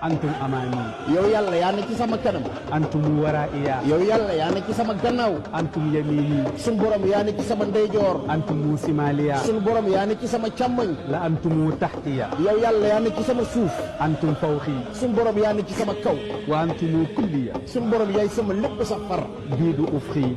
antum amani yow yàlla yaa ne ci sama kanam antum waraiya yow yàlla yaa ne ci sama gannaaw antum yamini sun borom yaa ne ci sama ndeyjoor antum simaliya sun borom yaa ne ci sama càmmoñ la antum tahtiya yow yàlla yaa ne ci sama suuf antum fawqi sun borom yaa ne ci sama kaw wa antum kulliya sun borom yaay sama lépp sa far biidu ufqi